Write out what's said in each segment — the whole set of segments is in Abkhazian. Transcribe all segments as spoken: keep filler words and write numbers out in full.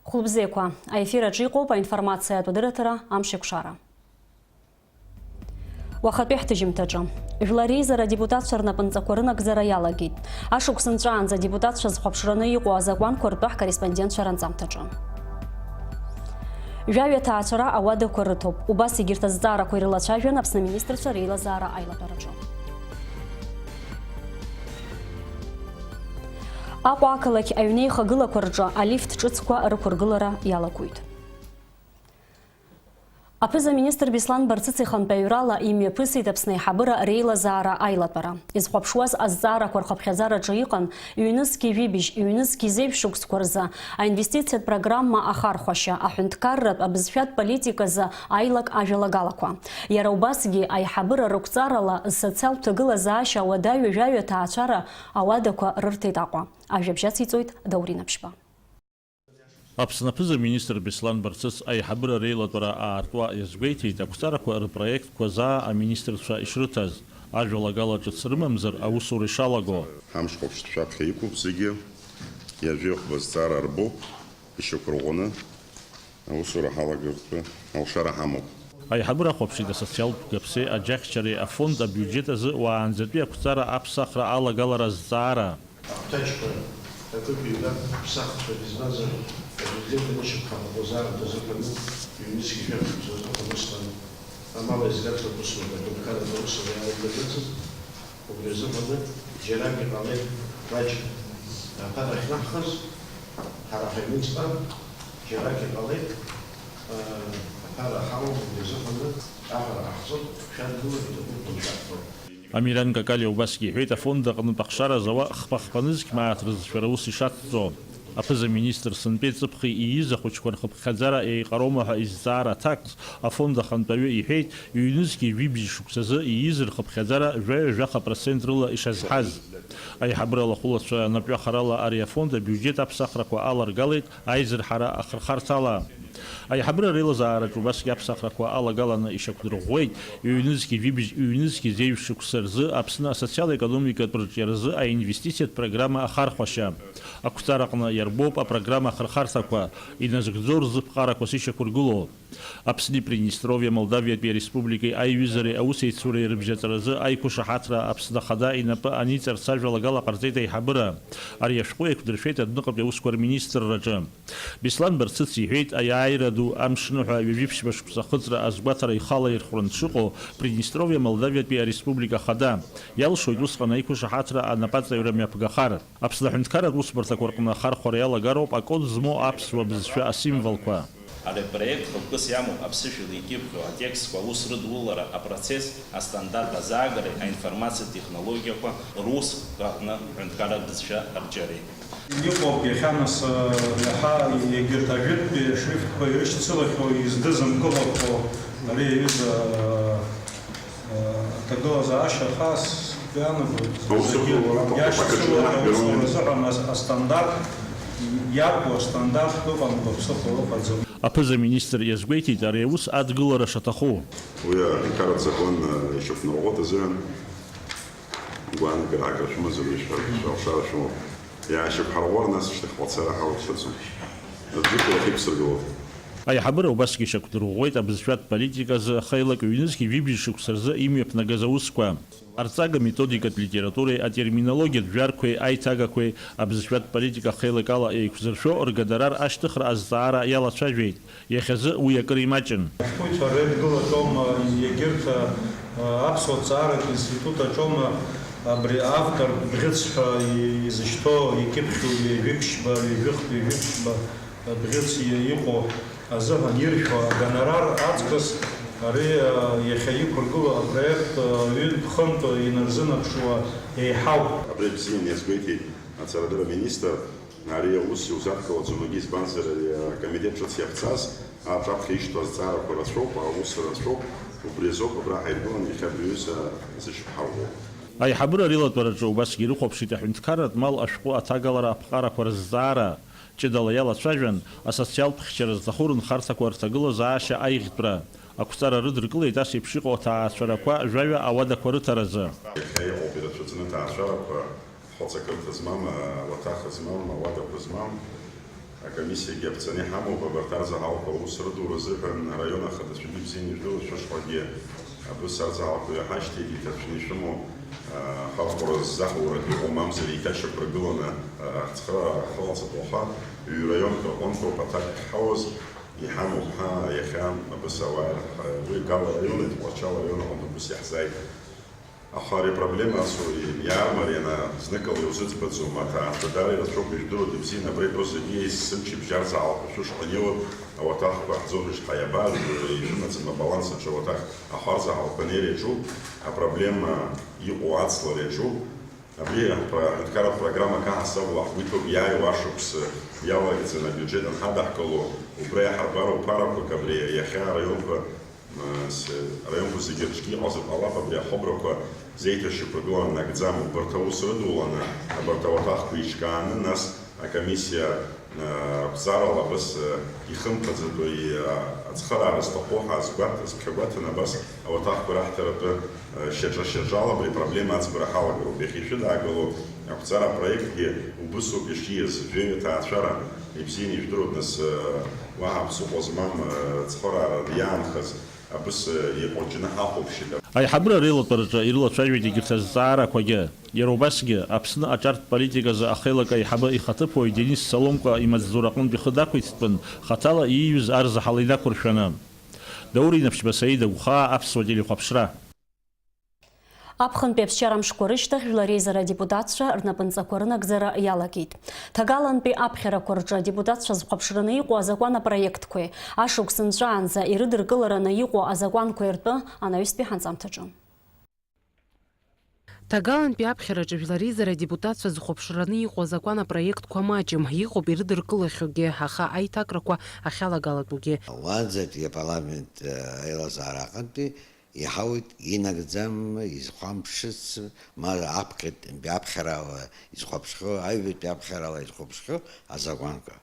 Хәылбзиақәа, аефир аҿы иҟоуп аинформациатә адырраҭара Амшеикәшара. Уахатәи ҳҭыжьымҭаҿы. Жәлар реизара адепутатцәа рнапынҵақәа рынагӡара иалагеит. Ашықәс нҵәаанӡа адепутатцәа зхәаԥшраны иҟоу азакәанқәа ртәы ҳкорреспондентцәа ранҵамҭаҿы. Жәаҩа ҭаацәара ауадақәа рыҭоуп. Убас егьырҭ азҵаарақәа ирылацәажәан Аԥсны аминистрцәа реилазаара аилатәараҿы. Аҟәа ақалақь аҩнеихагылақәа рҿы алифт ҿыцқәа рықәыргылара иалагоит. Аԥыза-министр Беслан Барцыц ихантәаҩрала имҩаԥысит Аԥсны аиҳабыра реилазаара аилатәара. Изхәаԥшуаз азҵаарақәа рхыԥхьаӡараҿы иҟан ҩнызқьи жәибжь, ҩнызқьи зеижә шықәсқәа рзы аинвестициатә программа ахархәашьа, аҳәынҭқарратә, абызшәатә политиказы аилак ажәалагалақәа. Иара убасгьы аиҳабыра рықәҵарала зсоциалтә ҭагылазаашьа ауадаҩу жәаҩа ҭаацәара ауадақәа рырҭеит Аҟәа. Ажәабжь ациҵоит Даурен Аԥшьба. Аԥсны аԥыза-министр Беслан Барцыц аиҳабыра реилатәара аартуа иазгәеиҭеит, ақәҵарақәа рпроектқәа заа аминистрцәа ишрыҭаз, ажәалагала ҿыц рымамзар аусура ишалаго. Ҳамш хәаԥштә шәаԥхьа иқәуп зегьы, ҩажәи хәба зҵаара рбоуп, ишьақәырӷәӷәаны аусура ҳалагартә алшара ҳамоуп. Аиҳабыра ахәаԥшит асоциалтә гаԥсеи аџьаҳшьареи афонд абиуџьет азы уаанӡатәи ақәҵара аԥсахра алагалара азҵаара. Ахәҭаҷқәа акык-ҩбак ԥсахцәак измаз адәахьынтәи шықәсқәа рзы аамҭазы ҳәаны ҩнызқьи жәаф шықәса азыҳәан усҟан амал аизгартә усура, аҳәынҭқарратә аусура иалагӡацызт, убри азыҳәаны џьарак иҟалеит маҷк аԥара ахьнаҳхыз, ҳара ҳаҩныҵҟа џьарак иҟалеит, аԥара ҳауам, убри азыҳәаны аҳәара ҟаҳҵоит, шәадгылар иҭахуп, шәаҳҳәап. Амиран Какалиа убасгьы иҳәеит, афонд аҟнытә ахшара зауа хԥа-хԥа нызқь мааҭ рызшәара аус ишацҵо. Аԥыза-министр сынтәеи ҵыԥхи ииз ахәыҷқәа рхыԥхьаӡара еиҟароума ҳәа изҵаара аҭакс, афонд ахантәаҩы иҳәеит, ҩнызқьи жәибжь шықәсазы ииз рхыԥхьаӡара жәаҩа-жәаха процент рыла ишазҳаз. Аиҳабыра лахәылацәа напҩахарала ари афонд абиуџьет аԥсахрақәа аларгалеит аизырҳара ахырхарҭала. Аиҳабыра реилазаараҿы убасгьы аԥсахрақәа алагаланы ишьақәдырӷәӷәеит ҩнызқьи жәибжь, ҩнызқьи зеижә шықәса рзы Аԥсны асоциал-економикатә рҿиаразы аинвестициатә программа ахархәашьа. Ақәҵараҟны иарбоуп апрограмма ахырхарҭақәа, иназыгӡо рзыԥҟарақәа сышьақәыргылоу. Аԥсни Приднестровиа Молдавиатәи Ареспубликеи аиҩызареи аусеицуреи рыбжьаҵаразы аиқәышаҳаҭра Аԥсны Ахада инапы аниҵарц ажәалагала ҟарҵеит аиҳабыра. Ари ашәҟәы еиқәдыршәеит адәныҟатәи аусқәа рминистрраҿы. Беслан Барцыц иҳәеит, аиааира ду амшныҳәа ҩажәи ԥшьба шықәса ахыҵра азгәаҭара ихала ирхәран дшыҟоу Приднестровиа Молдавиатәи Ареспублика Ахада. Иалшоит усҟан аиқәышаҳаҭра анапаҵаҩра мҩаԥгахар. Аԥсны аҳәынҭқарратә усбарҭақәа рҟны ахархәара иалагароуп акод змоу аԥсуа бызшәа асимволқәа. Ари апроект хықәкыс иамоуп аԥсышәала икьыԥхьу атекстқәа аус рыдулара апроцесс, астандарт азаагареи аинформациатә технологиақәа рус аҟны аҳәынҭқарратә бызшәа арҿиареи. Иҟоуп иахьа нас, иаҳа егьырҭ ажәытәтәи шрифтқәа ирышьцылахьоу, издызымкылахьоу ари аҩыза, аҭагылазаашьа хас иаанагоит. Аусурақәа зегьы уара иашьцылоит, аусура азыҳәан ас-, астандарт иақәу, астандарт ыҟамкәа ԥсыхәа ыҟаӡам. Аԥыза-министр иазгәеиҭеит ари аус адгылара шаҭаху. Уи аҳәынҭқарратә закон, э, ишьақәнарӷәӷәоит азыҳәан гәаанагарак шәымазар, ишәа-, шәалшара шәымоуп. Иаашьақәҳарӷәӷәар, нас шьҭахьҟа ацара ҳауа дшыцу. Аӡәы ихы уахь иқәсыргылоит. Аиҳабыра убасгьы ишьақәдырӷәӷәеит абызшәатә политиказы ахеилак ҩнызқьи жәибжь шықәса рзы имҩаԥнагаз аусқәа. Арҵага методикатә литературеи атерминологиатә жәарқәеи аиҭагақәеи абызшәатә политика ахеилак ала еиқәзыршәо ргонорар ашьҭыхра азҵаара иалацәажәеит. Иахьазы уи акыр имаҷын. Ашәҟәыҩҩцәа реидгылаҿоума, егьырҭ, а, аԥсуа ҭҵааратә институт аҿоума абри автор бӷьыц ҳәа изышьҭоу, икьыԥхьу ҩажәи ԥшьба, ҩажәихтә ҩажәи ԥшьба бӷьыц иҟоу азыҳәан иршәуа агонорар аҵкыс ари, а, иахьа иқәыргылоу апроект, а, ҩынтә-хынтә инарзынаԥшуа еиҳауп. Абри бзианы иазгәеиҭеит аҵарадырра аминистр. Ари аус иузадкылаӡом, егьи, избанзар, ари акомитет ҿыц иаԥҵаз, аҿаԥхьа ишьҭоу азҵаарақәа рацәоуп, аус рацәоуп, убри азоуп абра ҳаидгыланы иахьа абри аҩыза зышьақәҳарӷәӷәоу. Аиҳабыра рилатәараҿы убасгьы ирыхәаԥшит аҳәынҭқарратә мал ашәҟәы аҭагалара аԥҟарақәа рызҵаара, ҷыдала иалацәажәан, асоциалтә хьчара зҭаху рынхарҭақәа рҭагылазаашьа аиӷьтәра. Ақәҵара рыдыркылеит ас еиԥш иҟоу аҭаацәарақәа жәаҩа ауадақәа рыҭаразы. Иахьа иҟоуп ирацәаӡаны аҭаацәарақәа. Ҳхәыцакырҭа змам, ауаҭах змам, ауадақәа змам, Акомиссиагьы аԥҵаны иҳамоуп, абарҭ арзаҳалқәа аус рыду рзыҳәан араион ахадацәагьы ибзианы ижәдыруеит, шәышҟагьы абыс арзаҳалқәа иаҳашьҭеит, иҭацәны ишәымоу, ахаҳәқәа рзаҳауратә иҟоу, мамзар еиҭашьақәыргыланы, ацхыраара ҳалҵып уаха, ҩ-раионк рҟынтәоуп аҭак ҳауаз, иҳамоуп ҳа иахьа абыс ауаа, уи Гала раион, Тҟәарчал араион аҟынтә абыс иаҳзааит. Аха ари апроблема ацу иаармарианы зныкала иузыӡбаӡом, аҭаацәа даара ирацәоуп, ижәдыруеит ибзианы, абра итәоу зегьы есымчыбжьа арзаҳалқәа шәышҟа инеиуа, ауаҭахқәа ҳӡоҳәышьҭ ҳаиабар, ишәымаӡам абаланс аҿы ауаҭах ахәарзаҳалқәа анеира иаҿуп, апроблема иҟоу аҵлара иаҿуп. Абри аҳәынҭқарратә программа каҳасабла ҳгәы иҭоуп, иааиуа ашықәс иалагӡаны абиуџьет анҳадаҳкыло, убра иаҳарбароуп ԥарақәак абри иахьа араионқәа Нас, араионқәа зегьы рҿгьы иҟазар ҟалап абри ахыбрақәа зеиҭашьақәыргыланы нагӡам, убарҭ аус рыдуланы, абарҭ ауаҭахқәа еиҿкааны, нас акомиссиа, ақәҵарала абас, ихымԥаӡатәу, ацхыраара зҭаху ҳазгәаҭ-, зԥхьагәаҭаны абас ауаҭахқәа раҳҭаратәы, шьаҿа-шьаҿала абри апроблема аӡбара ҳалагароуп. Иахьа ишәыдаагыло ақәҵара апроектгьы убысоуп ишииаз, жәаҩа ҭаацәара ибзианы ижәдыруеит, нас, уаҳа ԥсыхәа змам, цхыраара иаанхаз, Абыс, э, иҟәыҷны ҳахәаԥшит. Аиҳабыра реилатәараҿы ирылацәажәеит егьырҭ азҵаарақәагьы. Иара убасгьы, Аԥсны аҿартә политиказы ахеилак аиҳабы ихаҭыԥуаҩ Денис Соломка имаҵзура аҟынтә ихы дақәиҭтәын, хаҭала ииҩыз арзаҳал инақәыршәаны. Даур Инаԥшьба, Саида Гәхаа, Аԥсуа телехәаԥшра. Аԥхынтәи аԥсшьара мшқәа рышьҭахь Жәлар Реизара адепутатцәа рнапынҵақәа рынагӡара иалагеит. Ҭагалантәи аԥхьарақәа рҿы адепутатцәа зхәаԥшраны иҟоу азакәан апроектқәеи, ашықәс нҵәаанӡа ирыдыркылараны иҟоу азакәанқәеи ртәы анаҩстәи ҳанҵамҭаҿы. Ҭагалантәи аԥхьараҿы Жәлар Реизара адепутатцәа зхәаԥшраны иҟоу азакәан апроектқәа маҷым, иҟоуп ирыдыркылахьоугьы, аха аиҭакрақәа ахьалагалатәугьы. Уаанӡатәи апарламент, э, аилазаара аҟынтәи Иҳауеит, инагӡам, изхәамԥшыц, ма аԥхьатәи аԥхьарала изхәаԥшхьоу, аҩбатәи аԥхьарала изхәаԥшхьоу азакәанқәа.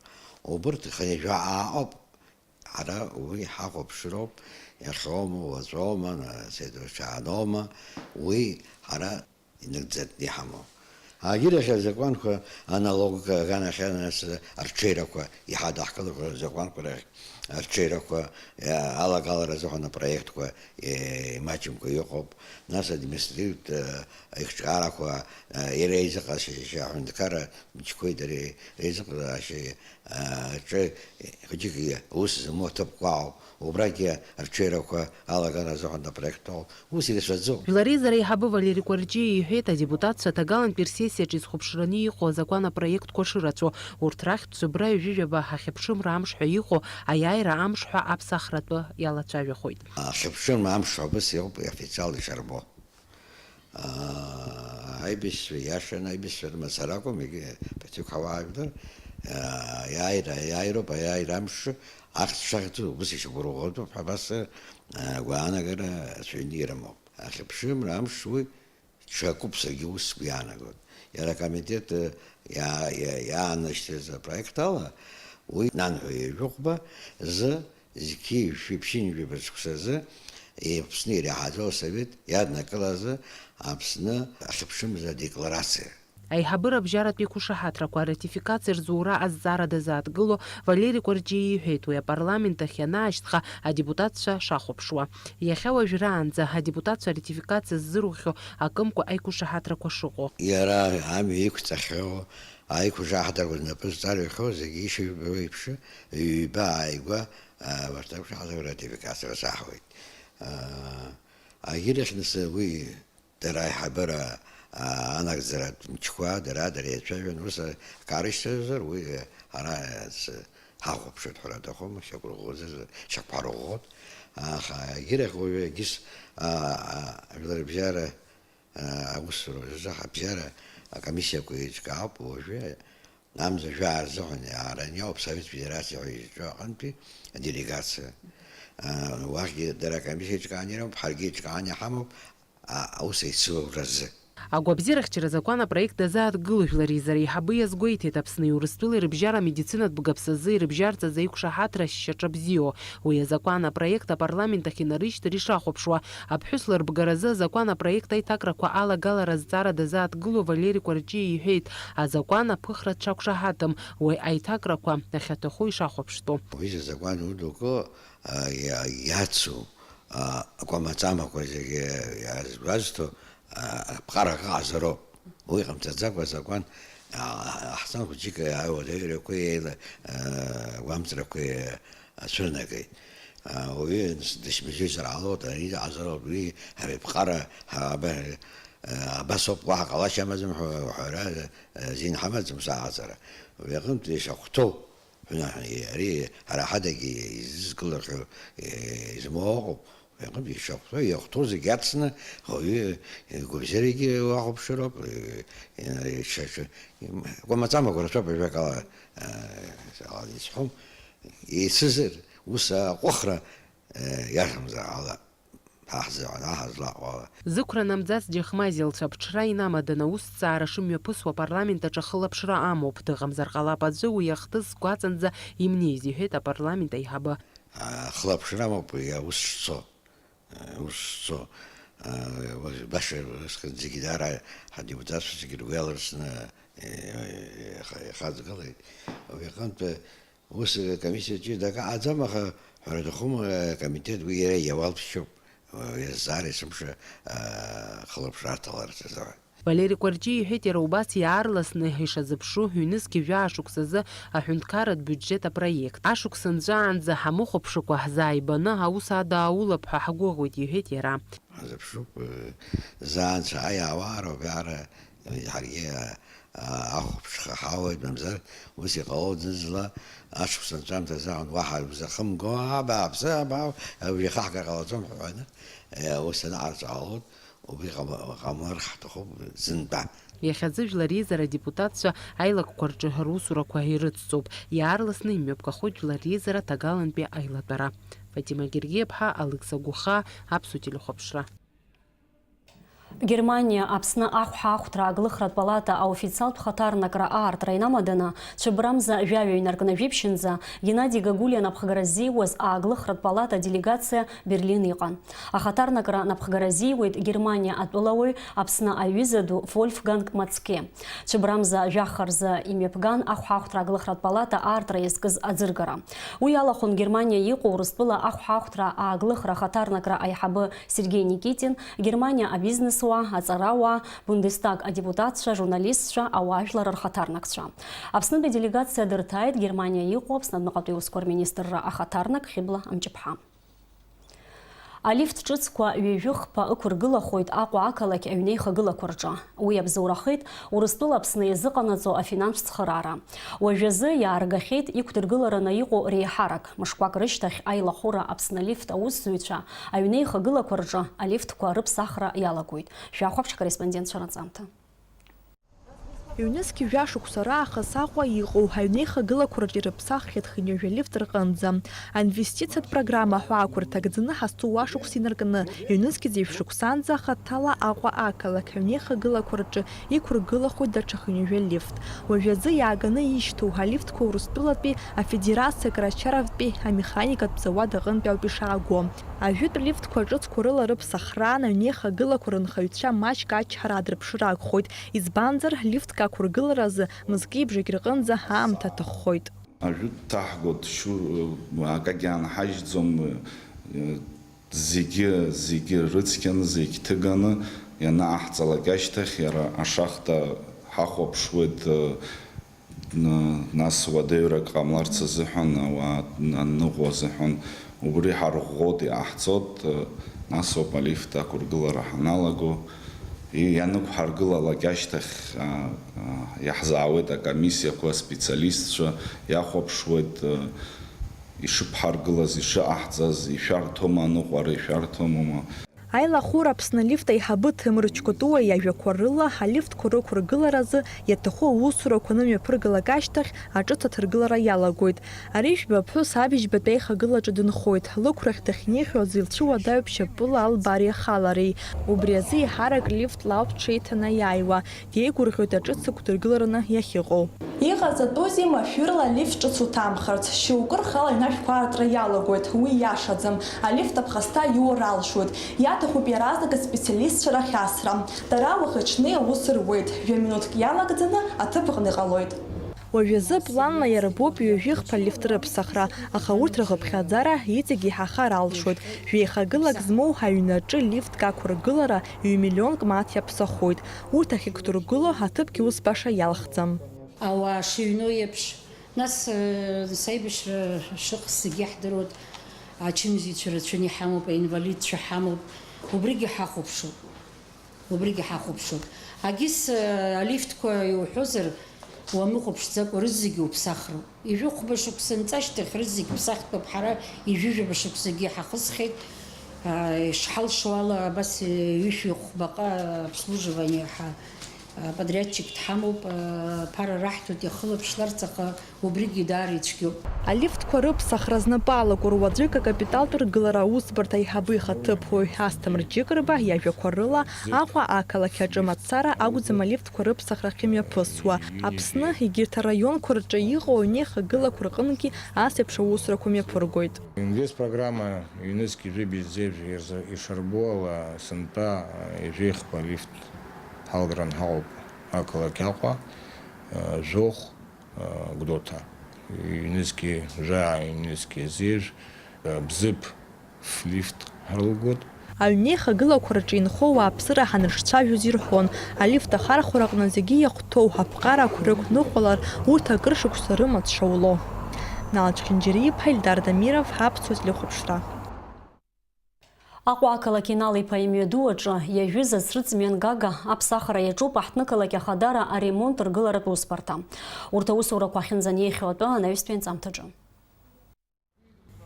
Убырҭ хынҩажәа ааҟоуп, ҳара уи ҳахәаԥшроуп, иахьоума, уаҵәоума, на-, сеидуцәааноума, уи ҳара инагӡатәны иҳамоу. Агьырахь азакәанқәа аналогк аганахьан, нас арҽеирақәа иҳадаҳкылақәа азакәанқәа рахь арҽеирақәа, а, алагалара азыҳәан апроектқәа, е, имаҷымкәа иҟоуп. Нас административтә, а, аихҿкаарақәа, а, иреизыҟазшьа аҳәынҭқарра мчқәеи дареи реизыҟазаашьеи, а, рҿы, е, хәыҷык аус змоу аҭыԥқәа ауп. Убрагьы арҽеирақәа алагара азыҳәан апроект ауп. Ус ирацәаӡоуп. Жәлар Реизара аиҳабы Валери Кәарҷиа иҳәеит, адепутатцәа аҭагалантәи рсессиаҿы изхәаԥшраны иҟоу азакәан апроектқәа шырацәоу. Урҭ рахьтә Зыбра ҩажәижәаба ахьыԥшымра амш ҳәа иҟоу аиааира амш ҳәа аԥсахратәы иалацәажәахоит. Ахьыԥшымра амш ҳәа абас иоуп иофициал ишарбо. Аа, аибашьцәа иашан, аибашьцәа рымацара акәым, егьи ԥыҭҩык ҳауаажәлар, аа, иааира, иааироуп, аиааира амш, ахьӡ шахьӡу убыс ишьақәырӷәӷәатәуп ҳәа абас, аа, гәаанагара ацәаҩны ирымоуп. Ахьыԥшымра амш уи ҽакуп, саргьы ус сгәы иаанагоит. Иара акомитет, иа-, иа-, иаанашьҭыз апроект ала, уи нанҳәа ҩажәихәба зы Зқьи жәшәи ԥшьынҩажәи шықәсазы Аԥсны иреиҳаӡоу асовет иаднакылазы Аԥсны ахьыԥшымыз адекларациа. Аиҳабыра абжьаратә еиқәышаҳаҭрақәа аратификациа рзура азҵаара дазааҭгыло Валери Кәарҷиа иҳәеит, уи апарламент ахь ианаашьҭха адепутатцәа шахәаԥшуа. Иахьа уажәраанӡа адепутатцәа аратификациа ззырухьоу акымкәа аиқәышаҳаҭрақәа шыҟоу. Иара амҩа иқәҵахьоу, аиқәышаҳаҭрақәа знапы зҵарҩхьоу зегьы ишыжәбо еиԥш, ҩба ааигәа, а, абарҭ аиқәшаҳаҭрақәа ратификациа рзаҳауеит. А, агьырахь нас уи дара аиҳабыра, а, анагӡаратә мчқәа, дара, дара еицәажәан, ус, а, акы аарышьҭазар, уи, а, ҳара, а, ц-, ҳахәаԥшуеит ҳәа аҭахума, шьақәырӷәӷәозар, шьақәҳарӷәӷәоит. Аха агьырахь уажәы егьыс, а, а, жәларбжьара Аусура азы ҳабжьара акомиссиақәа еиҿкаауп уажәы, амза жәаа рзыҳәан иаараны иоуп Совет Федерациа ҳәа изҿу аҟынтәи аделегациа. Уахьгьы дара акомиссиа еиҿкааны ирымоуп, ҳаргьы еиҿкааны иҳамоуп, а, аус еицылоу рзы. Агәабзиарахьчара азакәан апроект дазааҭгыло Жәлар реизара аиҳабы иазгәеиҭеит, Аԥсни Урыстәылеи рыбжьара амедицинатә бгаԥс азы ирыбжьарҵаз аиқәшаҳаҭра ашьаҿа бзиоу. Уи азакәан апроект апарламент ахь инарышьҭыр ишахәаԥшуа. Аԥҳәыс лырбгаразы азакәан апроект аиҭакрақәа алагалара азҵаара дазааҭгыло Валери Кәарҷиа иҳәеит, азакәан аԥыхра дшақәшаҳаҭым, уи аиҭакрақәа ахьаҭаху ишахәаԥштәу. Уи азакәан удуку, а, иа-, иацу, а, акәамаҵамақәа зегьы иаазгәазҭо, а, аԥҟарақәа ҟазароуп. Уи ҟамҵаӡакәа азакәан, а, аҳҭнықәа џьыка ауадаҩрақәеи еила-, а, агәамҵрақәеи ацәырнагеит. А, уаҩы дышьмыжьызар ҟалоит, ари ҟазароуп, уи ҳара иԥҟара, ҳа-, аба-, а, абас ауп, уаҳа ҟалашьа амаӡам ҳәа уҳәара, а, азин ҳамаӡам сааҟаҵара. Уи аҟынтә ишахәҭоу. Ари ҳара ҳадагьы изызкылахьоу, измоу ыҟоуп. Иҟынтә ишахәҭоу, иахәҭоу зегь ацны, ауаҩы игәабзиарагьы уахәаԥшыроуп, акәамаҵамақәа рацәоуп, ажәакала, ала исҳәом, еицызар, ус аҟәыхра иахьамзар ала. Ҳа ҳзыҳәан, ҳа ҳазлаҟоу ала. Зықәра намӡац Џьахмазиа лцәа аԥҽра инамаданы аусҭҵаара шымҩаԥысуа апарламент аҿы ахылаԥшра амоуп. Дыҟамзар ҟалап аӡәы уи ахҭыс сгәаҵанӡа имнеиз, иҳәеит апарламент аиҳабы. Ахылаԥшра амоуп уи аус шцо. Аус шцо. Баша усҟан зегьы даара ҳадепутатцәа зегьы ргәы иалырсны ихаҵгылеит. Уи аҟынтә Ус акомиссиа ҷыда акы ҟаӡам, аха ҳәара аҭахума, акомитет уи иара иауалԥшьоуп, уи азҵаара есымша, а, хылаԥшра аҭаларц азы ҳәа. Валери Кәарҷиа иҳәеит, иара убас иаарласны ишазыԥшу, ҩнызқьи жәаа шықәсазы аҳәынҭқарратә биуџьет апроект. Ашықәс нҵәаанӡа ҳамыхәаԥшыкәа ҳзааибаны аус адааулап ҳәа ҳгәыӷуеит, иҳәеит иара. Ҳазыԥшуп, э, заа анцәа аиаауаароуп, иаара, э, ҳаргьы, а, а, ахәаԥшха ҳауеит, мамзар, ус иҟалоит зны-зынла, ашықәс анҵәамҭазы аан уаҳа узахымго, абааԥсы, абаа, абри ихаҳгар ҟалаӡом ҳәа уҳәаны, э, ус анаҟарҵо ҟалоит, убри ҟама-, ҟамлар ҳҭахуп зынтәа. Иахьазы Жәлар реизара адепутатцәа аилакқәа рҿы русурақәа ирыцҵоуп, иаарласны имҩаԥгахоит Жәлар реизара ҭагалантәи аилатәара. Фатима Гергиаԥҳа, Алықьса Гәыхаа, Аԥсуа телехәаԥшра. Германиа Аԥсны ахәҳахәҭра ааглыхратә палата аофициалтә хаҭарнакра аартра инамаданы, цәыббрамза жәаҩа инаркны жәибжьынӡа Геннади Гагулиа анапхгара ззиуаз ааглыхратә палата аделегациа Берлин иҟан. Ахаҭарнакра напхгара ззиуеит Германиа атәылауаҩ, Аԥсны аҩыза ду Вольфганг Мацке. Цәыббрамза жәаха рзы имҩаԥган ахәҳахәҭра ааглыхратә палата аартра иазкыз аӡыргара. Уи иалахәын Германиа иҟоу Урыстәыла ахәҳахәҭра ааглыхра ахаҭарнакра аиҳабы Сергеи Никитин, Германиа абизнесуаа, аҵарауаа, Бундестаг адепутатцәа, ажурналистцәа, ауаажәлар рхаҭарнакцәа. Аԥснытәи аделегациа дырҭааит Германиа иҟоу Аԥсны адәныҟатәи аусқәа рминистрра ахаҭарнак Хьыбла Амҷыԥҳа. Алифт ҿыцқәа ҩажәи хԥа ықәыргылахоит Аҟәа ақалақь аҩнеихагылақәа рҿы. Уи иабзоурахеит Урыстәыла Аԥсны иазыҟанаҵо афинанстә цхыраара. Уажәазы иааргахьеит иқәдыргылараны иҟоу реиҳарак. Мышқәак рышьҭахь аилахәыра Аԥсны алифт аусзуҩцәа аҩнеихагылақәа рҿы алифтқәа рыԥсахра иалагоит. Шәахәаԥш акорреспондентцәа раҵамҭа. Ҩнызқь жәа шықәса раахыс Аҟәа иҟоу аҩнеихагылақәа рҿы ирыԥсаххьеит хынҩажәа лифт рҟынӡа. Аинвестициатә программа аҳәаақәырҭа гӡаны ҳазҭоу уашықәса инаркны, ҩнызқь зежә шықәсанӡа хаҭала Аҟәа ақалақь аҩнеихагылақәа рҿы иқәыргылахоит даҽа хынҩажәа лифт. Уажәазы иааганы ишьҭоу алифтқәа Урыстәылатәи Афедерациа Карачаровтәи амеханикатә зауад аҟынтәи ауп ишааго. Ажәытә лифтқәа ҿыцқәа рыла рыԥсахраан аҩнеихагылақәа рынхаҩцәа маҷк ачҳара аадырԥшыр акәхоит, избанзар, лифтк ақәыргыларазы мызкеи бжаки рҟынӡа аамҭа аҭаххоит. Ажәытә дҭаҳгоит, шьу-, акагьы аанҳажьӡом, зегьы, зегьы рыцқьаны, зегь ҭыганы ианаҟаҳҵалак ашьҭахь, иара ашахта ҳахәаԥшуеит, Н-, нас уадаҩрак ҟамларц азыҳәан, ауаа ан-, анныҟәо азыҳәан, убри ҳарӷәӷәоит, иҟаҳҵоит, нас ауп алифт ақәыргылара ҳаналаго. И-, ианықәҳаргылалак ашьҭахь, а, а, иаҳзаауеит акомиссиақәа, аспециалистцәа иахәаԥшуеит, а, ишыԥҳаргылаз, ишыҟаҳҵаз, ишәарҭоума аныҟәара, ишәарҭоума. Аилахәыра Аԥсны алифт аиҳабы Ҭемыр Чкотуа иажәақәа рыла, алифтқәа рықәыргыларазы иаҭаху аусурақәа анымҩаԥыргалак ашьҭахь, аҿыц аҭыргылара иалагоит. Ари жәба ԥҳәыс абыжьбатәи аихагылаҿы дынхоит, лықәрахь дахьнеихьоу азы илцәуадаҩуп шьапыла албареи ахалареи. Убри азы еиҳарак лифтла ауп дшеиҭанеиааиуа, деигәырӷьоит аҿыц ықәдыргылараны иахьыҟоу. Иҟаҵатәузеи машәырла алифт ҿыц уҭамхырц? Шьоукы рхала аҩнашәқәа аартра иалагоит, уи иашаӡам. Алифт аԥхасҭа иуа ралшоит. Иаҭахуп иаразнак аспециалистцәа рахь асра. Дара уахи-ҽни аус руеит, жәа-минуҭк иалагӡаны аҭыԥ аҟны иҟалоит. Уажәазы планла иарбоуп ҩажәихԥа лифт рыԥсахра, аха урҭ рхыԥхьаӡара иҵегь еиҳахар алшоит. Жәеихагылак змоу аҩнаҿы лифтк ақәыргылара ҩ-миллионк мааҭ иаԥсахоит. Урҭ ахьықәдыргыло аҭыԥгьы ус баша иалхӡам. Ауаа шыҩноу еиԥш, нас, э, нас аибашьра шыҟаз зегьы иаҳдыруеит, ачымазаҩцәа рацәаны иҳамоуп, аинвалидцәа ҳамоуп, убригьы ҳахәаԥшуп, убригьы ҳахәаԥшуп. Агьыс, э, алифтқәа иуҳәозар, уамыхәаԥшӡакәа рызегьы уԥсахроуп. Ижәохәба шықәса нҵашьҭахь рызегь ԥсахтәуп, ҳара ижәижәаба шықәсагьы ҳахысхьеит. Ишҳалшо ала, абас ҩышәи хәбаҟа обслуживание ҳа-, аподриадчик дҳамоуп, ԥара раҳҭоит, иахылаԥшларц, аха убригьы даара ицәгьоуп. Алифтқәа рыԥсахра знапы алаку руаӡәык акапиталтә ргылара аусбарҭа аиҳабы ихаҭыԥуаҩ Асҭамыр Џьыкырба иажәақәа рыла, Аҟәа ақалақь аҿы мацара акәӡам алифт рыԥсахрахь имҩаԥысуа. Аԥсны егьырҭ араионқәа рҿы иҟоу аҩнеихагылақәа рҟынгьы ас еиԥш аусурақәа мҩаԥыргоит. Инвестпрограмма ҩнызқь жәибжь зеижә ирза-, ишарбо ала, сынтәа ҩажәеихԥа лифт ҳалгран ҳаҟоуп ақалақь Аҟәа, Жәохә, Гәдоуҭа. Ҩнызқь жәаа, ҩнызқь зеижә, Бзыԥ, ф-лифт ҳрылгоит. Аҩнеихагылақәа рҿы инхо ауааԥсыра ҳанрыҿцәажәоз ирҳәон, алифт ахархәараҟны зегьы иахәҭоу аԥҟарақәа рықәныҟәалар, урҭ акыр шықәса рымаҵ шауло. Налач Хинџьариа-иԥа, Ильдар Дамиров, Аԥсуа телехәаԥшра. Аҟәа ақалақь Инал-иԥа имҩаду аҿы иажәыз ацрыҵ мҩангага аԥсахра иаҿуп аҳҭнықалақь Ахадара аремонт ргыларатә усбарҭа. Урҭ аусурақәа ахьынӡанеихьоу атәы анаҩстәи анҵамҭаҿы.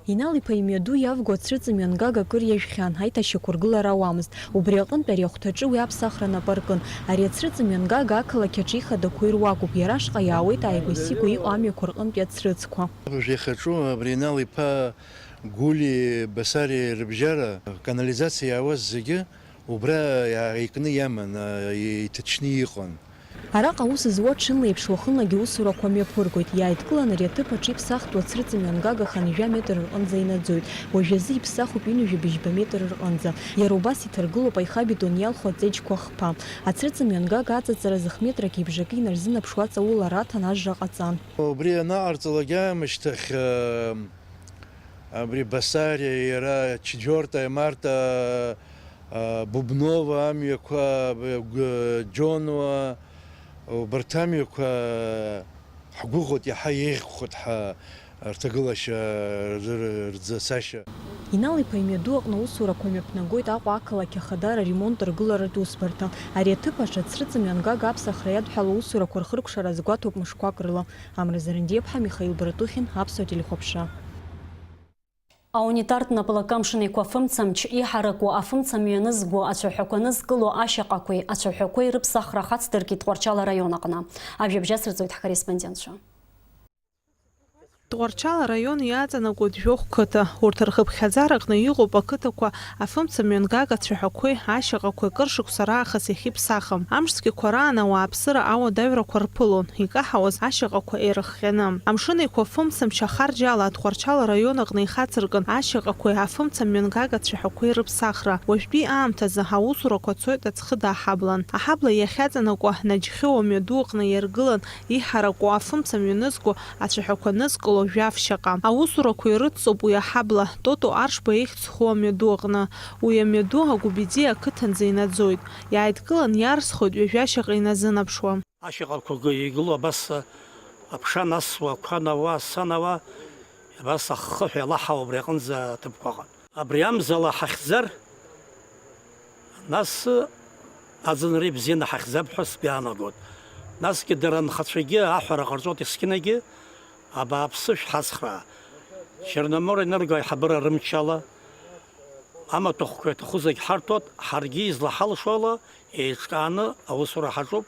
Инал-иԥа имҩаду иавго ацрыҵ мҩангага акыр иажәхьан, аиҭашьақәа ргылара ауамызт. Убри аҟынтә ари ахәҭаҿы уи аԥсахра нап аркын. Ари ацрыҵ мҩангага ақалақь аҿы ихадақәоу ируакуп, иара ашҟа иаауеит ааигәа-сигәа иҟоу амҩақәа рҟынтәи ацрыҵқәа. Жәеихаҿу абри Инал-иԥа Гәлиеи Басариеи рыбжьара, канализациа иаауаз зегьы убра иааикны иаман, а, иҭачны иҟан. Араҟа аус зуа ҽынлеиԥш уахынлагьы усурақәа мҩаԥыргоит. Иааидкылан ари аҭыԥ аҿы иԥсахтәу ацрыҵ мҩангага хынҩажәа метр рҟынӡа инаӡоит. Уажәазы иԥсахуп ҩынҩажәи быжьба метр рҟынӡа. Иара убас иҭаргылоуп аихабетон иалху аҵеџьқәа хԥа. Ацрыҵ мҩангага аҵаҵара зых метрак ибжакы инарзынаԥшуа аҵаулара аҭан ажра ҟаҵан. Убри анаҟарҵалак аамышьҭахь, э, Абри Басариа, иара Четвёртая марта, а, Бубнова амҩақәа, а, Г-, Џьонуа, убарҭ амҩақәа ҳгәыӷуеит, иаҳа еиӷьхоит ҳа рҭагылашьа, ры-, рӡацашьа. Инал-иԥа имҩаду аҟны аусурақәа мҩаԥнагоит Аҟәа ақалақь Ахадара аремонт ргыларатә усбарҭа. Ари аҭыԥ аҿы ацрыҵ мҩангага аԥсахра иадҳәалоу аусурақәа рхыркәшара азгәаҭоуп мышқәак рыла. Амра Зарандиаԥҳа, Михаил Баратухин, Аԥсуа телехәаԥшра. Аунитартә наплакы Амшын Еиқәа афымцамч иҳараку афымца мҩанызго ацәаҳәақәа нызкыло ашьаҟақәеи ацәаҳәақәеи рыԥсахра хацдыркит Тҟәарчал араион аҟны. Ажәабжь ацырҵоит ҳкорреспондентцәа. Тҟәарчал араион иаҵанакуеит жәохә қыҭа. Урҭ рхыԥхьаӡараҟны иҟоуп ақыҭақәа афымца мҩангага ацәаҳәақәеи ашьаҟақәеи кыр шықәса раахыс иахьыԥсахым. Амш цәгьақәа раан ауааԥсыра ауадаҩрақәа рԥылон, икаҳауаз ашьаҟақәа еирыхҟьаны. Амшын Еиқәа афымцамч ахарџьала Тҟәарчал араион аҟны ихацыркын ашьаҟақәеи афымца мҩангага ацәаҳәақәеи рыԥсахра. Уажәтәи аамҭазы аусурақәа цоит Аӡхыда аҳаблан. Аҳабла иахьаҵанакуа Наџьхьоу амҩаду аҟны иаргылан иҳараку афымца мҩанызго ацәаҳәақәа нызкыло жәаф шьаҟа. Аусурақәа ирыцҵоуп уи аҳабла, Тото Аршба ихьӡ зху амҩаду аҟны. Уи амҩаду Агәыбиӡиа ақыҭанӡа инаӡоит. Иааидкылан иарсхоит ҩажәа шьаҟа иназынаԥшуа. Ашьаҟақәа гы-, игылоу абас, аԥша насуа, ақәа науа, аса науа, абас аххыҳәа илаҳауа убри аҟынӡа аҭыԥқәа ыҟан. Абри амзала ҳахьӡар, нас аӡынра ибзианы ҳахьӡап ҳәа сгәы иаанагоит. Насгьы дара анхацәагьы аҳәара ҟарҵоит есқьынагьы, абааԥсы шәҳацхраа. Черноморэнерго аиҳабыра рымчала, Амаҭәахәқәа иаҭаху зегь ҳарҭоит, ҳаргьы излаҳалшо ала еиҿкааны аусура ҳаҿуп.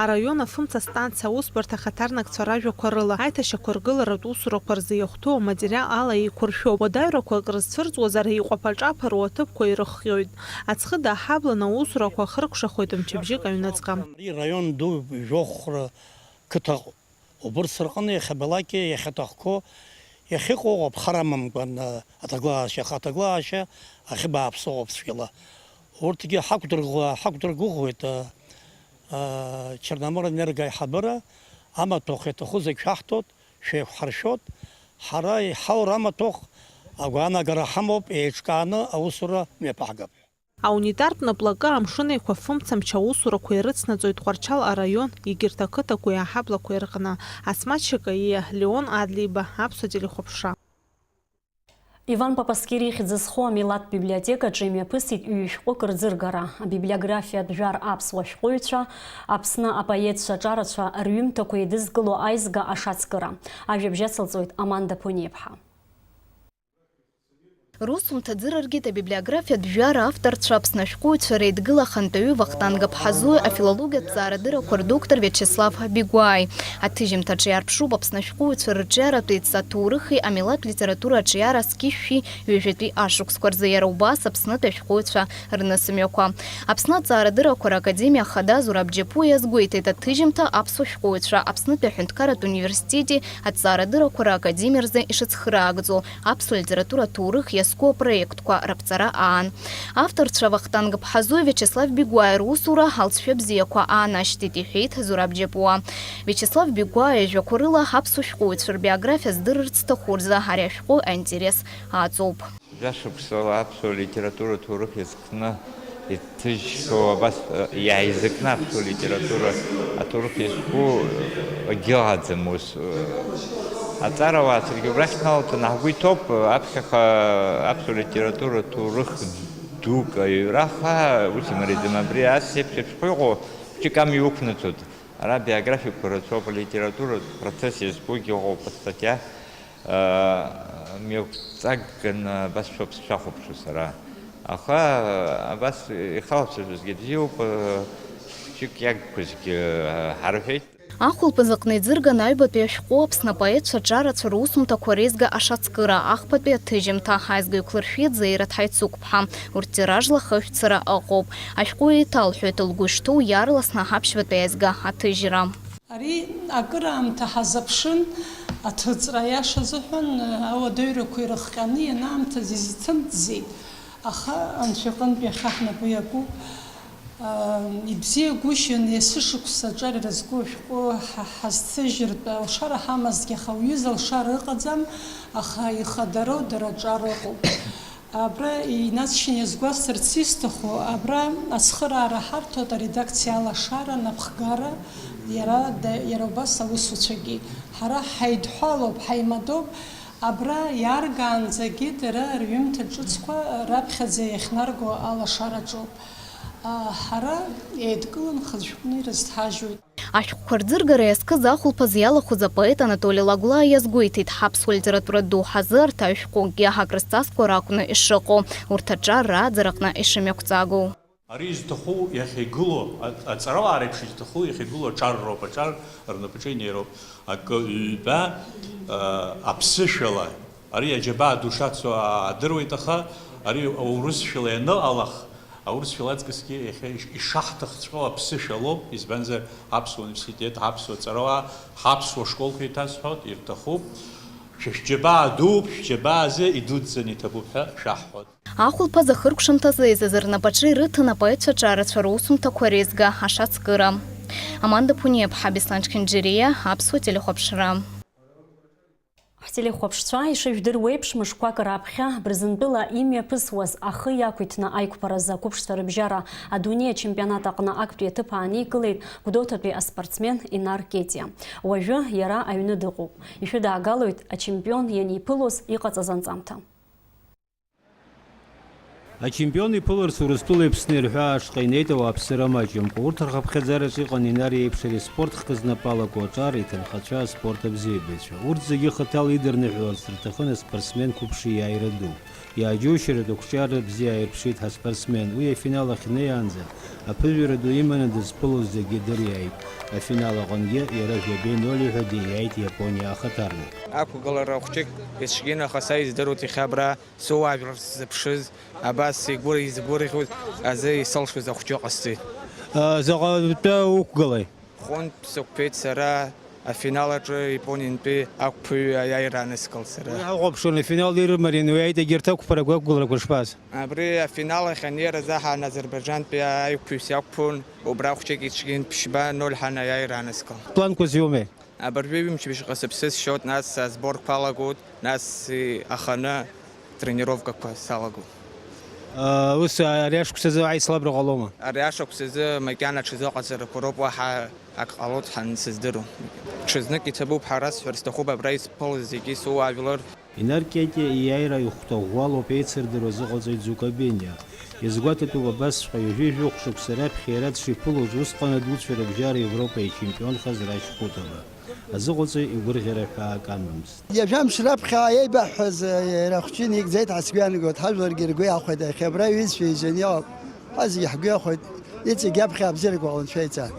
Араион афымца астанциа аусбарҭа ахаҭарнакцәа ражәақәа рыла, аиҭашьақәыргыларатә усурақәа рзы иахәҭоу аматериал ала еиқәыршәоуп. Уадаҩрақәак рызцәырҵуазар, иҟәаԥа-ҿаԥароу аҭыԥқәа ирыхҟьоит. Аӡхыда аҳабланы аусурақәа ахыркәшахоит мчыбжьык аҩныҵҟа. Ари раион ду жәохәра қыҭаҟ. Убырҭ рҟны иахьабалакгьы иахьаҭахқәоу, иахьыҟоу аԥхара амамкәан, аҭагылазаашьа, аха аҭагылазаашьа ахьыбааԥсоу ауп цәгьала. Урҭгьы ҳақәдырӷәӷәа-, ҳақәдыргәыӷуеит, а, а, Черноморэнерго аиҳабыра, амаҭәахә иаҭаху зегь шәаҳҭоит, шәеиқәҳаршәоит, ҳара иҳаур амаҭәахә агәаанагара ҳамоуп, еиҿкааны аусура мҩаԥаҳгап. Аунитартә наплакы амшын еиқәа фымца мчы аусурақәа ирыцнаҵоит Тҟәарчал араион, егьырҭ ақыҭақәеи аҳаблақәеи рҟны. Асмаҭ Шьакаиа, Леон Адлеиба, Аԥсуа телехәаԥшра. Иван Папаскири ихьӡ зху амилаҭтә библиотекаҿы имҩаԥысит ҩ-шәҟәык рӡыргара, абиблиографиатә жәар аԥсуа шәҟәыҩҩцәа, Аԥсны апоетцәа аҿарацәа рҩымҭақәа еидызкыло аизга ашацкыра. Ажәабжь ацылҵоит Аманда Ԥуниеԥҳа. Русумҭа ӡырыргеит абиблиографиатә жәара авторцәа, Аԥсны ашәҟәыҩҩцәа реидгыла ахантәаҩы Вахтанг Аԥҳазои, афилологиатә ҵаарадырақәа рдоктор Виачеслав Бигәааи. Аҭыжьымҭаҿы иаарԥшуп Аԥсны ашәҟәыҩҩцәа рырҿиаратә еиҵаҭоурыхи амилаҭтә литература аҿиара зқьышәшәи ҩажәатәи ашықәсқәа рзы, иара убас Аԥснытәи ашәҟәыҩҩцәа рнысымҩақәа. Аԥсны аҵаарадырақәа ракадемиа ахада Зураб Џьапуа иазгәеиҭеит, аҭыжьымҭа аԥсуа шәҟәыҩҩцәа Аԥснытәи аҳәынҭқарратә университети аҵаарадырақәа ракадемиа рзы ишыцхыраагӡо аԥсуа литература аҭоурых иазку апроектқәа раԥҵара аан. Авторцәа Вахтанг Ԥҳазои Виачеслав Бигәааи русура алҵшәа бзиақәа аанашьҭит, иҳәеит Зураб Џьапуа. Виачеслав Бигәааи ижәақәа рыла аԥсуа шәҟәыҩҩцәа рбиографиа здырырц зҭаху рзы ари ашәҟәы аинтерес аҵоуп. Жәашықәсала аԥсуа литература аҭоурых иазкны иҭыжьхьоу абас, э, иааизакны аԥсуа литература аҭоурых иазку, э, акгьы ыҟаӡам ус. Э, аҵарауаа саргьы убрахь ҳналаҭаны ҳгәы иҭоуп, э, аԥхьаҟа аԥсуа литература аҭоурых дук аҩра, аха ус имариаӡам. Абри ас еиԥш ашәҟәы иҟоу хәҷык амҩа уқәнаҵоит. Ара биографиақәа рацәоуп, алитературатә процесс иазкугьы ыҟоуп, астатиа, аа, мҩақәҵаганы абас шәоуп сшәахәаԥшуа сара. Аха, абас ихалацәажәозгьы бзиоуп, хәҷык иагқәазгьы ҳарҳәеит. Ахәылԥаз аҟны иӡырган аҩбатәи ашәҟәы Аԥсны апоетцәа аҿарацәа русумҭақәа реизга ашацкыра, ахԥатәи аҭыжьымҭа, аизга еиқәлыршәеит Заира Ҭҳаицықәԥҳа. Урҭ тиражла хышәҭ сара ыҟоуп. Ашәҟәы еиҭалҳәоит, лгәы ишҭоу иаарласны аҳаԥшьбатәи аизга аҭыжьра. Ари акыраамҭа ҳазаԥшын, аҭыҵра, аиаша азыҳәан, ауадаҩрақәа ирыхҟьаны ианаамҭаз изцымҵӡеит, аха Анцәа иҟынтә иахьа ҳнапы иакуп. Ибзиагәышьан, есышықәса аҿар ирызку ашәҟәы ҳа-, ҳазҭыжьыртә алшара ҳамазҭгьы, аха уҩыза алшара ыҟаӡам, аха ихадароу дара аҿар ыҟоуп. Абра инаҵшьны иазгәасҭарц исҭаху, абра ацхыраара ҳарҭоит аредакциа алашара, анапхгара, иара да-, иара убас аусуцәагьы. Ҳара ҳаидҳәалоуп, ҳаимадоуп, абра иааргаанӡагьы дара рҩымҭа ҿыцқәа раԥхьаӡа иахьнарго алашараҿоуп. А, ҳара еидкылан хыӡшәҟәны ирызҭҳажьуеит. Ашәҟәқәа рӡыргара иазкыз ахәылԥаз иалахәыз апоет Анатоли Лагәлаа иазгәеиҭеит, ҳаԥсуа литературатә доуҳазы арҭ ашәҟәыкгьы акрызҵазкуа ракәны ишыҟоу, урҭ аҿар рааӡараҟны ишымҩақәҵагоу. Ари изҭаху иахьа игылоу, а-, аҵарауаа реиԥш изҭаху иахьа игылоу аҿар роуп, аҿар рнапаҿы инеироуп. Акы ҩба, а, аԥсышәала, ари аџьабаа ду шацу аадыруеит, аха ари аурысшәала ианыҟалах, аурысшәала аҵкысгьы иахьа иш-, ишаҳҭахҵәҟьоу аԥсышәа лоуп, избанзар, ҳаԥсуа университет, ҳаԥсуа ҵарауаа, ҳаԥсуа школқәа еиҭасҳәоит, ирҭахуп, шәа шәџьабаа дууп, шәџьабаа азы идуӡӡаны иҭабуп ҳәа шәаҳҳәоит. Ахәылԥаз ахыркәшамҭазы еизаз рнапаҿы ирыҭан апоетцәа аҿарацәа русумҭақәа реизга ашацкыра. Аманда Ԥуниаԥҳа, Беслан Чхинџьириа, Аԥсуа телехәаԥшра. Ҳтелехәаԥшцәа ишыжәдыруеиԥш, мышқәак раԥхьа Бырзентәыла имҩаԥысуаз ахы иақәиҭны аиқәԥаразы ақәыԥшцәа рыбжьара адунеи ачемпионат аҟны актәи аҭыԥ ааникылеит Гәдоуҭатәи аспортсмен Инар Кетиа. Уажәы иара аҩны дыҟоуп. Ишәыдаагалоит ачемпион ианиԥылоз иҟаҵаз анҵамҭа. Ачемпион иԥыларц Урыстәылеи Аԥсни рҳәаа ашҟа инеит ауааԥсыра маҷымкәа. Урҭ рхыԥхьаӡараҿы иҟан Инар иеиԥш ари аспорт хкы знапы алаку аҿар, иҭынхацәа, аспорт абзиабаҩцәа. Урҭ зегьы хаҭала идырныҳәаларц рҭахын аспортсмен қәыԥши иааира ду. Иааџьоушьаратә ақәҿиара бзиа ааирԥшит ҳаспортсмен. Уи афинал ахь днеиаанӡа аԥыжәара ду иманы дызԥылоз зегьы дыриааит. Афинал аҟынгьы иара жәабеи ноль ҳәа дииааит Иапониа ахаҭарнак. Ақәгылара хәҷык ицәгьан, аха са издыруеит иахьа абра сыуаажәлар сзыԥшыз, абас игәы изгәырӷьоз азы исылшоз ахәҷы ҟасҵеит. Заҟа тәы уқәгылеи? Хәынтә сықәԥеит сара, афинал аҿы Япониантәи ақәԥаҩы аиааира аныскылт сара. Уи ҳахәаԥшуан, афинал ирымариан, уи ааит егьырҭ ақәԥарақәа, ақәгыларақәа шԥаз? Абри афинал ахь анеира азы ҳан Азербаиџьантәи аиқәԥаҩыс иақәԥон, убра хәҷык ицәгьан, ԥшьба ноль ҳан аиааира аныскылт. Планқәа зиумеи? Абыржәы ҩымчыбжьҟа сыԥсы сшьоит, нас асборқәа алагоит, нас аханы тренировкақәа салагоит. Ус ари ашықәсазы аицлабра ҟалома? Ари ашықәсазы макьана ҽазыҟаҵарақәа роуп, уаҳа ак ҟалоит ҳәа сыздыруам. Ҽазнык иҭабуп ҳәа расҳәар сҭахуп, абра исԥылаз зегьы суаажәлар. Инар Кьатиа ииааира ихәҭа ӷәӷәалоуп, еицырдыруа азыҟаҵаҩ Дзука Бениа. Иазгәаҭатәуп абасҵәҟьа ҩажәи жәохә шықәса раԥхьа иара дшиԥылоз усҟан адуцәа рыбжьара Европа ичемпионхаз Рашь Хәытова. Азыҟаҵаҩ игәырӷьара ҳәаак амамызт. Ҩажәамш раԥхьа еибаҳҳәаз иара ахәҷы никӡеит ҳәа сгәы иаанагоит, ҳажәларгьы ргәы иахәеит, иахьа абра иҩызцәа изын иҟоуп, ҳазегьы ҳгәы иахәеит, иҵегь аԥхьа абзиарақәа ҟаланы шәеиҵааит.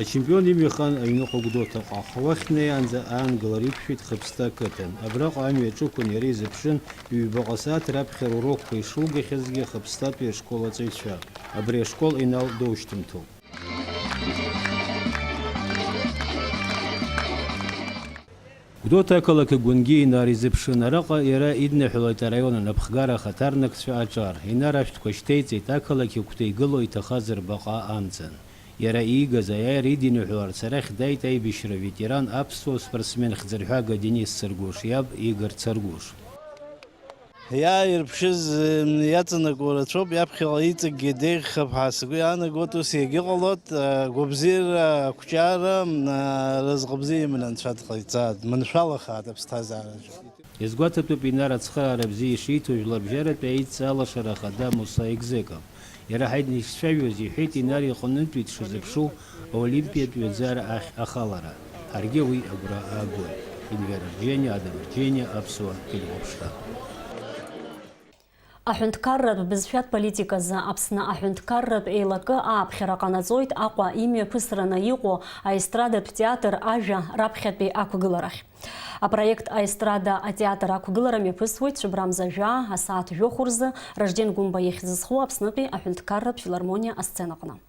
Ачемпион имҩахан аҩныҟа Гәдоуҭаҟа, аха уахь днеиаанӡа аангылара иқәшәеит Хыԥсҭа ақыҭан. Абраҟа амҩа аҿықәын иара изыԥшын, ҩбаҟа сааҭ раԥхьа рурокқәа ишругахьазгьы Хыԥсҭатәи ашкол аҵаҩцәа. Абри ашкол Инал доушьҭымҭоуп. Гәдоуҭа ақалақь агәынгьы Инар изыԥшын. Араҟа иара идныҳәалоит араион анапхгара ахаҭарнакцәа аҿар. Инар ашәҭқәа шьҭеиҵеит, ақалақь агәҭа игылоу иҭахаз рбаҟа амҵан. Иара иигаз аиааира идиныҳәаларц арахь дааит аибашьра аветеран, аԥсуа спортсмен хьӡырҳәага Денис Царгәыш иаб Игор Царгәыш. Иааирԥшыз, м, иаҵанакуа рацәоуп, иаԥхьаҟа иҵегьгьы деиӷьхап ҳәа сгәы иаанагоит, ус иагьыҟалоит, а, гәабзиара, ақәҿиара, м, а, разҟ бзиа иманы Анцәа дҟаиҵааит, дманшәалахааит аԥсҭазаараҿы. Иазгәаҭатәуп Инар ацхыраара бзиа ишиҭо Жәларбжьаратәи аидҵа алашара ахада Муса Егзеков. Иара ҳаиднышцәажәоз иҳәеит Инар иҟнытәи дшазыԥшу аолимпиатә ҩаӡара ахь ахалара. Ҳаргьы уи агәра аагоит. Инвер Арџьениа, Адам Арџьениа, Аԥсуа телехәаԥшра. Аҳәынҭқарратә бызшәатә политиказы Аԥсны аҳәынҭқарратә еилакы ааԥхьара ҟанаҵоит Аҟәа имҩаԥысраны иҟоу аестрадатә театр Ажәа раԥхьатәи ақәгыларахь. Апроект аестрада атеатр ақәгылара мҩаԥысуеит шәыбрамза жәаа асааҭ жәохә рзы Ражден Гәымба ихьӡ зху Аԥснытәи аҳәынҭқарратә филармониа асценаҟны.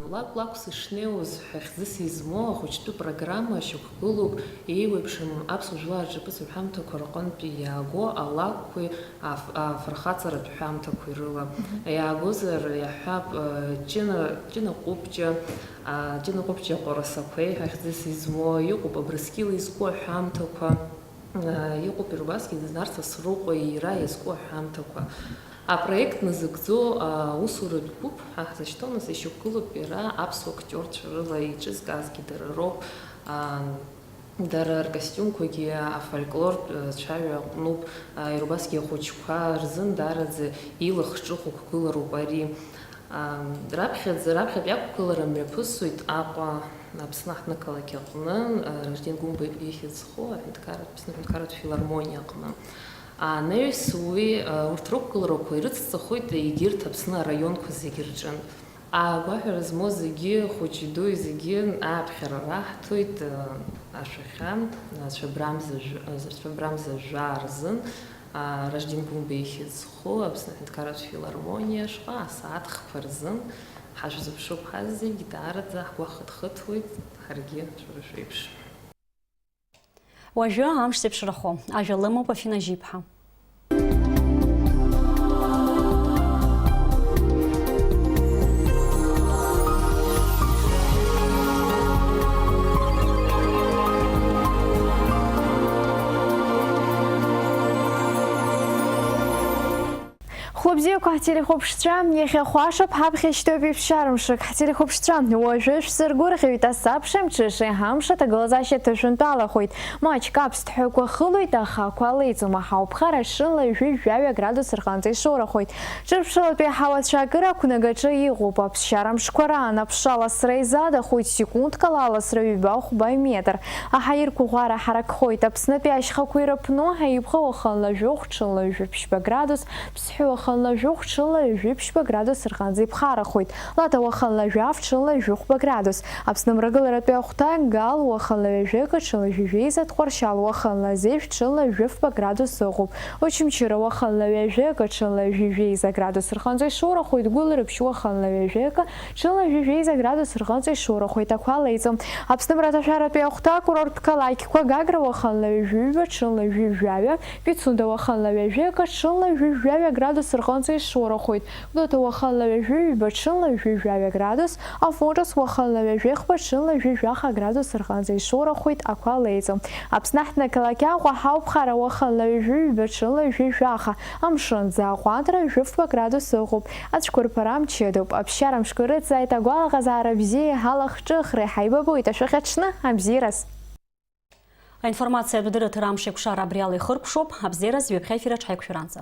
Лакә-лакә сышнеиуаз ҳәа хьӡыс измоу ахәыҷтәы программа шьақәгылоуп, еиуеиԥшым аԥсуа жәлар рҿаԥыцтә ҳәамҭақәа рҟынтәи иааго алакәқәеи аф-, афырхаҵаратә ҳәамҭақәеи рыла. Мгм. Иаагозар, иаҳҳәап, э, Ҷына, Ҷына Ҟәыбҷа, а, Ҷына Ҟәыбҷа Ҟәарасақәеи ҳәа хьӡыс измоу иҟоуп, Абрыскьыл изку аҳәамҭақәа, а, иҟоуп, Ирбаски Нарҭ Сасрыҟәа иира иазку аҳәамҭақәа. Апроект назыгӡо аусуратә гәыԥ ҳәа ҳзышьҭоу нас ишьақәгылоуп иара аԥсуа актиорцәа рыла еиҿызкаазгьы дара роуп, а, Дара ркостиумқәагьы афольклортә, э, цәаҩа аҟнуп, а, ирубасгьы ахәыҷқәа рзын даараӡа илахҿыху қәгылароуп ари. А, раԥхьаӡа, раԥхьатәи ақәгылара мҩаԥысуеит Аҟәа, Аԥсны аҳҭнықалақь аҟны, а, Ражден Гәымба ихьӡ зху аҳәынҭқарратә, Аԥсны аҳәынҭқарратә филармониа аҟны. Анаҩс уи, а, урҭ рықәгыларақәа ирыцҵахоит егьырҭ Аԥсны араионқәа зегьы рҿы. Агәаҳәара змоу зегьы, хәыҷи дуи зегьы ааԥхьара раҳҭоит, э, ашәахьа, э, цәабрамза жәа-, э, цәабрамза жәаа рзын, а, Ражден Гәымба ихьӡ зху Аԥсны аҳәынҭқарратә филармониа ашҟа асааҭ хԥа рзын. Ҳашәзыԥшуп ҳазегь, даараӡа ҳгәы ҳхыҭхыҭуеит, ҳаргьы шәара шәеиԥш. Уажәы амш зеиԥшрахо ажәа лымоуп Афина Жьиԥҳа. Хәы Бзиақәа ҳтелехәаԥшцәа, иахьа хәашап ҳаԥхьа ишьҭоуп иԥсшьара мшык. Ҳтелехәаԥшцәа, уажәы шәсыргәырӷьоит, асабша мҽышеи ҳамш аҭагылазаашьа ҭышәынтәалахоит. Маҷк аԥсҭҳәақәа хылоит, аха ақәа леиҵом, аҳауԥхара ҽынла ҩажәи жәаҩа градус рҟынӡа ишоурахоит. Ҿырԥшылатәи аҳауа цәаакыра ақәнагаҿы иҟоуп. Аԥсшьара мшқәа раан аԥша ласра изадахоит, секундкала аласра ҩба-хәба метр. Аҳаирқәа ӷәӷәара ҳаракхоит. Аԥснытәи ашьхақәа ирыԥну аибӷа уахынла жәохә, ҽынла ҩажәи ԥшьба градус, Ԥсҳәы уахынла жәохә, ҽынла ҩажәи ԥшьба градус рҟынӡа иԥхарахоит. Лата уахынла жәаф, ҽынла ҩажәи хәба градус. Аԥсны мрагыларатәи ахәҭа Гал уахынла ҩажәи акы, ҽынла ҩажәи жәеиза, Тҟәарчал уахынла зежә, ҽынла ҩажәи фба градус ыҟоуп. Очамчыра уахынла ҩажәи акы, ҽынла ҩажәи жәеиза градус рҟынӡа ишоурахоит. Гәылрыԥшь уахынла ҩажәи акы, ҽынла ҩажәи жәеиза градус рҟынӡа ишоурахоит, ақәа леиҵом. Аԥсны мраҭашәаратәи ахәҭа акурорттә қалақьқәа Гагра уахынла ҩажәи ҩба, ҽынла ҩажәи жәаҩа, Пицунда уахынла ҩажәи акы, ҽынла ҩажәи жәаҩа градус рҟынӡа ишоурахоит. Гәдоуҭа уахынла ҩажәи ҩба, ҽынла ҩажәи жәаҩа градус, Афон Ҿыц уахынла ҩажәи хба, ҽынла ҩажәи жәаха градус рҟынӡа ишоурахоит, ақәа леиҵом. Аԥсны аҳҭнықалақь Аҟәа аҳауԥхара уахынла ҩажәи ҩба, ҽынла ҩажәи жәаха, амшын ӡаҟәандра ҩажәи фба градус ыҟоуп. Ацәқәырԥара мчыдоуп. Аԥсшьара мшқәа ирыҵзааит агәалаҟазаара бзиеи ҳалахҿыхреи. Ҳаибабоит ашәахьаҽны, абзиараз! Аинформациатә дырраҭара амш еиқәшара абри ала ихыркәшоуп. Абзиараз, ҩаԥхьа аефир аҿы ҳаиқәшәаранӡа.